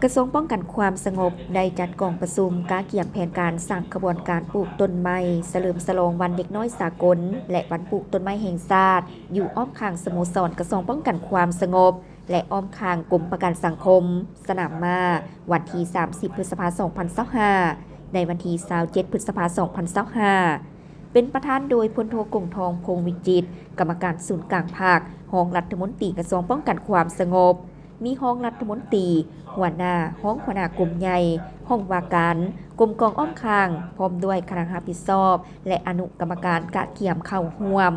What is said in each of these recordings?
ກະຊວງປ້ອງກັນຄວາມສະຫງົບ ໄດ້ຈັດກອງປະຊຸມກະກຽມແຜນການສ້າງຂະບວນການປູກຕົ້ນໄມ້ ສະເຫຼີມສະຫຼອງວັນເດັກນ້ອຍສາກົນ ແລະ ວັນປູກຕົ້ນໄມ້ແຫ່ງຊາດ ຢູ່ອ້ອມຂ້າງສະໂມສອນກະຊວງປ້ອງກັນຄວາມສະຫງົບ ແລະ ອ້ອມຂ້າງກົມປະກັນສັງຄົມ ສະໜາມມ້າ ວັນທີສາມສິບ ພຶດສະພາ ສອງພັນຊາວຫ້າ ໃນວັນທີຊາວເຈັດ ພຶດສະພາ ສອງພັນຊາວຫ້າ ເປັນປະທານໂດຍ ພົນໂທ ກົງທອງ ພົງວິຈິດ ກຳມະການສູນກາງພັກ, ຮອງລັດຖະມົນຕີກະຊວງປ້ອງກັນຄວາມສະຫງົບ, ມີຮອງລັດຖະມົນຕີ, ຫົວໜ້າ, ຮອງຫົວໜ້າກົມໃຫຍ່, ຫ້ອງວ່າການ, ກົມກອງອ້ອມຂ້າງ, ພ້ອມດ້ວຍຄະນະຮັບຜິດຊອບ ແລະ ອະນຸກຳມະການກະກຽມເຂົ້າຮ່ວມ.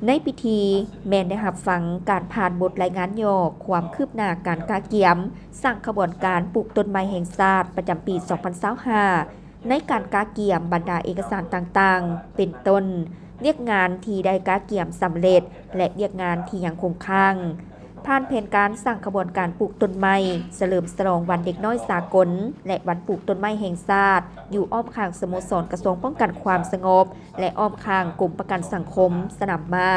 ໃນພິທີແມ່ນໄດ້ຮັບຟັງການຜ່ານບົດລາຍງານຫຍໍ້ຄວາມຄືບໜ້າການກະກຽມສ້າງຂະບວນການປູກຕົ້ນໄມ້ແຫ່ງຊາດປະຈຳປີສອງພັນຊາວຫ້າ ໃນການກະກຽມບັນດາເອກະສານຕ່າງໆ ເປັນຕົ້ນ ວຽກງານທີ່ໄດ້ກະກຽມສຳເລັດ ແລະ ວຽກງານທີ່ຍັງຄົງຄ້າງ, ຜ່ານແຜນການສ້າງຂະບວນການປູກຕົ້ນໄມ້ ສະເຫຼີມສະຫຼອງວັນເດັກນ້ອຍສາກົນ ແລະ ວັນປູກຕົ້ນໄມ້ແຫ່ງຊາດ ຢູ່ອ້ອມຂ້າງສະໂມສອນກະຊວງປ້ອງກັນຄວາມສະຫງົບ ແລະ ອ້ອມຂ້າງກົມປະກັນສັງຄົມ ສະໜາມມ້າ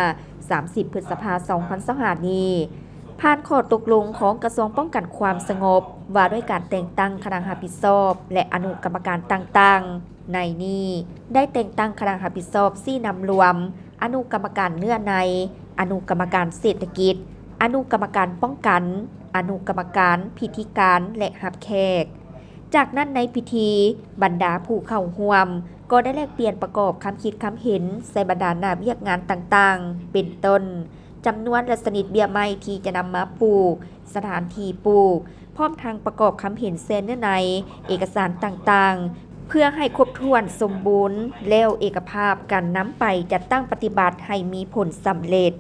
ສາມສິບ ພຶດສະພາ ສອງພັນຊາວຫ້າ ນີ້ ຜ່ານຂໍ້ຕົກລົງຂອງກະຊວງປ້ອງກັນຄວາມສະຫງົບ ວ່າດ້ວຍການແຕ່ງຕັ້ງຄະນະຮັບຜິດຊອບ ແລະ ອະນຸກຳມະການຕ່າງໆ. ໃນນີ້ໄດ້ແຕ່ງຕັ້ງຄະນະຮັບຜິດຊອບຊີ້ນຳລວມ, ອະນຸກຳມະການເນື້ອໃນ, ອະນຸກຳມະການເສດຖະກິດ, ອະນຸກຳມະການປ້ອງກັນ, ອະນຸກຳມະການພິທີການ ແລະ ຮັບແຂກ. ຈາກນັ້ນໃນພິທີ, ບັນດາຜູ້ເຂົ້າຮ່ວມກໍໄດ້ແລກປ່ຽນປະກອບຄຳຄິດຄຳເຫັນໃສ່ບັນດາໜ້າວຽກງານຕ່າງໆ ເປັນຕົ້ນ ຈຳນວນ ແລະ ຊະນິດເບ້ຍໄມ້ທີ່ຈະນຳມາປູກ, ສະຖານທີ່ປູກ, ພ້ອມທັງປະກອບຄຳເຫັນໃສ່ເນື້ອໃນເອກະສານຕ່າງໆ ເພື່ອໃຫ້ຄົບຖ້ວນສົມບູນ ແລ້ວເອກະພາບກັນນຳໄປຈັດຕັ້ງປະຕິບັດໃຫ້ມີຜົນສຳເລັດ.